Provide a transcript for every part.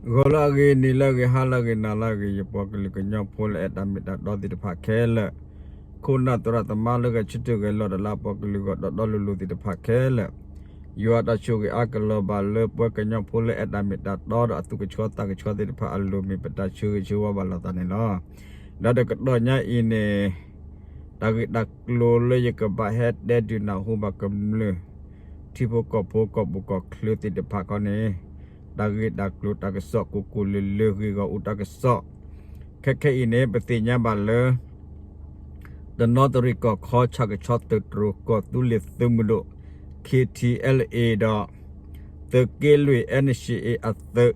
ဂီၤလၢအဂ့ၤ, နံၤလၢအဂ့ၤ, ဟါလၢအဂ့ၤ, နၤလၢအဂ့ၤ, ယပှၤကလုာ်ကညီဖိလၢအဲၣ်တၢ်မ့ၢ်တၢ်တီသ့ၣ်တဖၣ်ခဲလၢာ်, ခိၣ်နၢ်သရၣ်သမါလၢဂဲၤဆၢထၢၣ်ဂဲၤလီၤတၢ်လၢအပှၤကလုာ်ဂီၢ်ဒီဒီလိၤလိၤသ့ၣ်တဖၣ်ခဲလၢာ်, ယွၤတၢ်ဆိၣ်ဂ့ၤအါကလီၤဘၣ်လၢပှၤကညီဖိလၢအဲၣ်တၢ်မ့ၢ်တၢ်တီဒီးအသူၣ်ကဆှီသးကဆှီသ့ၣ်တဖၣ်အလိၤ မ့ၢ်ပတၢ်ဆၢဂ့ၤဆၢဝါဘၣ်လိာ်သးန့ၣ်လီၤ. ဒီးတကတီၢ်ညါအံၤန့ၣ် တၢ်ဂ့ၢ်တၢ်ကျိၤလၢယကဘၣ်ဟဲတဲဒုးနၢ်ဟူဘၣ်ကမျၢၢ် ထံဖိကီၢ်ဖိကီၢ်ပူၤကီၢ်ချၢသ့ၣ်တဖၣ်ခီန့ၣ်, တၢ်ဂ့ၢ်တၢ်ကျိၤတၢ်ကစီၣ်ကိၢ်ကိၢ်လၢၤလၢၤ ဂ့ၢ်ဂီၢ်အူတၢ်ကစီၣ်, ခဲခဲအံၤန့ၣ် ပသ့ၣ်ညါဘၣ်လၢ တနီသရံၣ်ကီၢ်ခီ ဆၣ်ကဆီသုးတြိၤ ကီၢ်သူလ့ၤသုးမုၢ်ဒိၣ် KTLA ဒီး သုးက့လွံၢ် NCA အသုး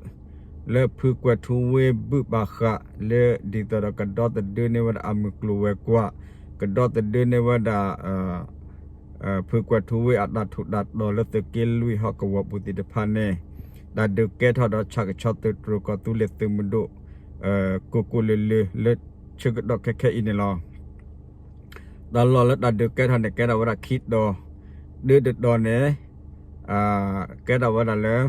လၢဖုကွဲၤထူဝ့ဘုၣ်ပာ်ဃာ်လၢ ဒ်သိးဒီးကဒီသဒၢန့ၢ်ဝဲဒၣ်အမုၢ်ကျိၤဝဲၤကွာ်, ကဒီသဒၢန့ၢ်ဝဲဒၣ် ဖုကွဲၤထူဝ့အတၢ်ထူးတၢ်တီၤလၢသုးက့လွံၢ်ဟီၣ်ကဝီၤပူၤသ့ၣ်တဖၣ်န့ၣ်, တၢ်ဒုးကဲထီၣ်ဒီးဆၣ်ကဆီသုးတြိၤ ကီၢ်သူလ့ၤသုးမုၢ်ဒိၣ် ကိၢ်ကိၢ်လၢၤလၢၤလၢဆၢကတီၢ်ခဲခဲအံၤန့ၣ်လီၤ. တၢ်လီၢ်လၢတၢ်ဒုးကဲထီၣ်န့ၣ် ကဲထီၣ်ဝဲဒၣ်ခံတီၤ, ဒုတတီၤန့ၣ် ကဲထီၣ်ဝဲဒၣ်လၢ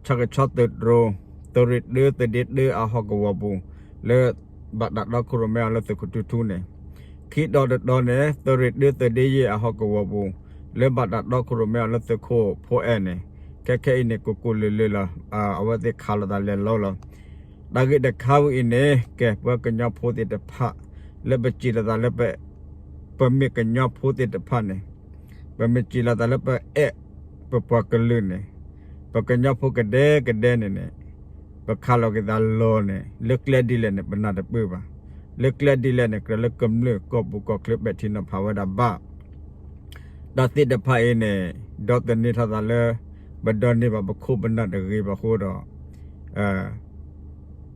ဆၣ်ကဆီသုးတြိၤ သုးရ့ၣ်တၢ သုးဒ့တၢအဟီၣ်ကဝီၤပူၤ လၢဘၣ်တၢ်တီခိၣ်ရိၣ်မဲအီၤလၢသုးခိၣ်ထူထူန့ၣ်, ခံတီၤတတီၤန့ၣ် သုးရ့ၣ်တၢ သုးဒ့ယဲၢ်အဟီၣ်ကဝီၤပူၤ လၢဘၣ်တၢ်တီခိၣ်ရိၣ်မဲအီၤလၢသုးခိၣ်ဖိအဲၣ်န့ၣ်, ခဲခဲအံၤန့ၣ် ကိၢ်ကိၢ်လၢၤလၢၤလီၤ. အဝဲသ့ၣ်ခးလိာ်သးလဲၤလီၤလီၤ. တၢ်ဂ့ၢ်တခါဝဲအံၤန့ၣ် ကဲပှၤကညီဖိသ့ၣ်တဖၣ် လၢပစံးလိာ်သးလၢ ပမ့ၢ်ကညီဖိသ့ၣ်တဖၣ်န့ၣ်, ပမ့ၢ်စံးလိာ်သးလၢပအဲၣ်ပပှၤကလုာ်န့ၣ်, ပကညီဖိကဒဲကဒဲန့ၣ်န့ၣ်, ပခးလီၤက့ၤသးလီၤန့ၣ် လၢကျဲဒ်လဲၣ်န့ၣ် ပနၢ်တပၢၢ်ဘၣ်. လၢကျဲဒ်လဲၣ်န့ၣ် ကြၢးလၢကမျၢၢ်ကီၢ်ပူၤကီၢ်ချၢပဲာ်ထံနီၤဖးဝဲဒၣ်ဘၣ် တၢ်သ့ၣ်တဖၣ်အံၤန့ၣ် ဒီးသန့ၤထီၣ်သးလၢ ပဒိးန့ၢ်ဘၣ်ပခိၣ်ပနၢ်တဂ့ၤဘၣ်အဃိဒီး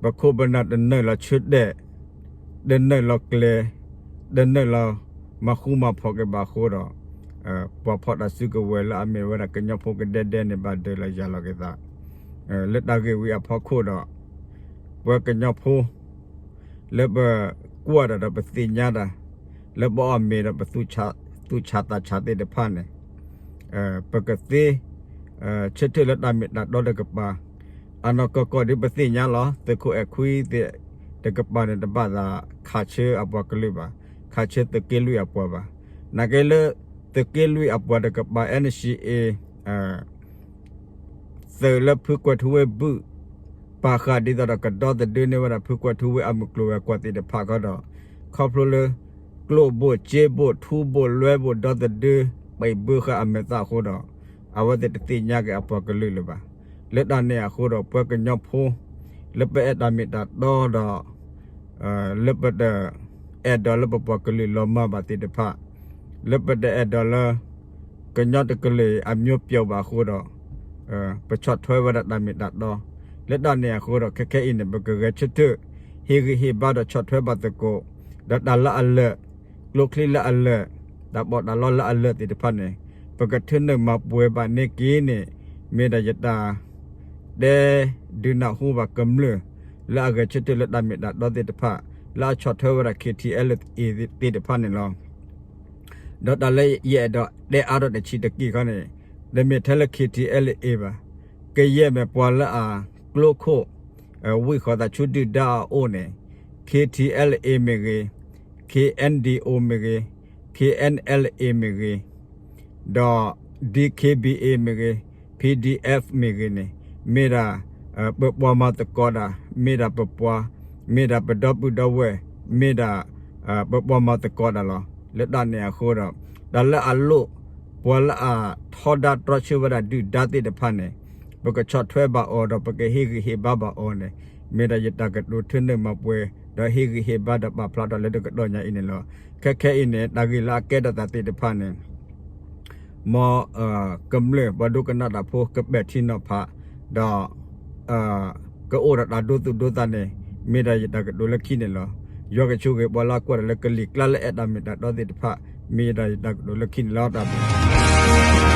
ပခိၣ်ပနၢ်တနုာ်လီၤဆၢတဲာ်, တနုာ်လီၤကျဲၤ, တနုာ်လီၤမၤဃူမၤဖိးက့ၤဘၣ်အဃိဒီး ပှၤဖီၣ်တၢ်စုကဝဲၤလၢအမ့ၢ်ဝဲဒၣ်ကညီဖိကဒဲဒဲန့ၣ် ဘၣ်ဒုးလီၤယၤလီၤက့ၤသး လၢတၢ်ဂ့ၢ်ဝံၤအဖီခိၣ်ဒီး ပှၤကညီဖိ လၢပကွၢ်တၢ်ဒီးပသ့ၣ်ညါတၢ် လၢပအီၣ်မ့ၤဒီးပသူၣ်ဆးသးဆးသ့ၣ်တဖၣ်န့ၣ် ပကသ့ ဆၢထၢၣ်လၢတၢ်မ့ၢ်တၢ်တီတကပၤ, အနီၢ်ကီၢ်ကီၢ်ဒ်ပသ့ၣ်ညါလီၤ သုးခိၣ်အဲၣ်ခွံသ့ၣ်တကပၤန့ၣ် တဘၣ်သးခးဆၢအပှၤကလုာ်ဘၣ်, ခးဆၢသုးက့လွံၢ်အပှၤဘၣ်. နာ်က့လၢ သုးက့လွံၢ်အပှၤတကပၤ NCA သုးလၢဖုကွဲၤထူဝ့ဘုၣ် ပာ်ဃာ်ဒ်သိးဒီးကဒီသဒၢန့ၢ်ဝဲဒၣ်ဖုကွဲၤထူဝ့အမုၢ်ကျိၤဝဲၤကွာ်သ့ၣ်တဖၣ်ဃီဒီး ခီဖျိလၢ ကျိၣ်ဘိၣ်စ့ဘိၣ်ထူဘိၣ်လွဲဘိၣ်ဒီသဒၢ ပံးဘၢဃာ်အမဲာ်သၣ်အဃိဒီး အဝဲသ့ၣ်တသ့ၣ်ညါက့ၤအပှၤကလုာ်လၢၤဘၣ်. လၢတၢ်န့ၣ်အဃိဒီး ပှၤကညီဖိ လၢပအဲၣ်တၢ်မ့ၢ်တၢ်တီဒီး လၢပတအဲၣ်ဒိးလၢပပှၤကလုာ်လီၤမၢ်ဘၣ်သ့ၣ်တဖၣ်, လၢပတအဲၣ်ဒိးလၢ ကညီတကလုာ်အမျိုးပျိုးဘၣ်အဃိဒီး ပဆီၣ်ထွဲဝဲဒၣ်တၢ်မ့ၢ်တၢ်တီ, လၢတၢ်န့ၣ်အဃိဒီး ခဲခဲအံၤန့ၣ် ပကဂဲၤဆၢထၢၣ် ဟ့ၣ်ဂံၢ်ဟ့ၣ်ဘါဒီးဆီၣ်ထွဲဘၣ်သကိး ဒီးတၢ်လၢအလၢာ်, ကျိချံလၢအလၢာ်, တၢ်ပီးတၢ်လီလၢအလၢာ်သ့ၣ်တဖၣ်န့ၣ် ပကထၢနုာ်မၤပှဲၤဘၣ်န့ၢ်က့ၤန့ၣ် မ့ၢ်ဒၣ်ယတၢ် တဲဒုးနၢ်ဟူဘၣ်ကမျၢၢ် လၢအဂဲၤဆၢထၢၣ်လၢတၢ်မ့ၢ်တၢ်တီသ့ၣ်တဖၣ် လၢအဆီၣ်ထွဲဝဲဒၣ် KTLA သ့ၣ်တဖၣ်န့ၣ်လီၤ. ဒီးတၢ်လၢယအဲၣ်ဒိးတဲအါထီၣ်တဆံးတက့ၢ်ခီန့ၣ် တမ့ၢ်ထဲလၢ KTLA ဘၣ်, ကယဲၢ်မ့ၢ်ပှၤလၢအကျိခိၣ် ဝံၢ်ဃီၤသးဆူဒုၣ်ဒါအအိၣ်န့ၣ် KTLA မ့ၢ်ဂ့ၤ, KNDO မ့ၢ်ဂ့ၤ, KNLA မ့ၢ်ဂ့ၤ ဒီး DKBA မ့ၢ်ဂ့ၤ, PDF မ့ၢ်ဂ့ၤန့ၣ် မ့ၢ်ဒၣ် ပပှၤမၤသကိးတၢ်, မ့ၢ်ဒၣ်ပပှၤ, မ့ၢ်ဒၣ်ပဒီပုၢ်ဒီဝဲၢ်, မ့ၢ်ဒၣ် ပပှၤမၤသကိးတၢ်လီၤ. လၢတၢ်န့ၣ်အဃိဒီး တၢ်လၢအလိၣ် ပှၤလၢအထီဒါတြီဆၢဝဲဒၣ်ဒုၣ်ဒါသ့ၣ်တဖၣ်န့ၣ် ပကဆီၣ်ထွဲဘၣ်အီၤဒီးပကဟ့ၣ်ဂံၢ်ဟ့ၣ်ဘါဘၣ်အီၤန့ၣ် မ့ၢ်ဒၣ်ယတၢ်ကတိၤထၢနုာ်မၤပှဲၤ ဒီးဟ့ၣ်ဂံၢ်ဟ့ၣ်ဘါဒီးပာ်ဖျါထီၣ်လၢတကတီၢ်ညါအံၤန့ၣ်လီၤ. ခဲခဲအံၤန့ၣ် တၢ်ဂ့ၢ်လၢအကဲထီၣ်သးသ့ၣ်တဖၣ်န့ၣ် မ်ကမျၢၢ်ပှၤဒိကနၣ်တၢ်ဖိကပဲာ်ထံနီၤဖး ဒီး ကအိၣ်ဒီးတၢ်ဒိသူၣ်ဒိသးန့ၣ် မ့ၢ်ဒၣ်ယတၢ်ကတိၤလၢခံန့ၣ်လီၤ. ယွၤကဆိၣ်ဂ့ၤပှၤလၢအကွၢ်တၢ်လၢကလံၤကျါလၢအဲၣ်တၢ်မ့ၢ်တၢ်တီသ့ၣ်တဖၣ် မ့ၢ်ယတၢ်ကတိၤလၢခံန့ၣ်လီၤ. တၢ်ဘျုး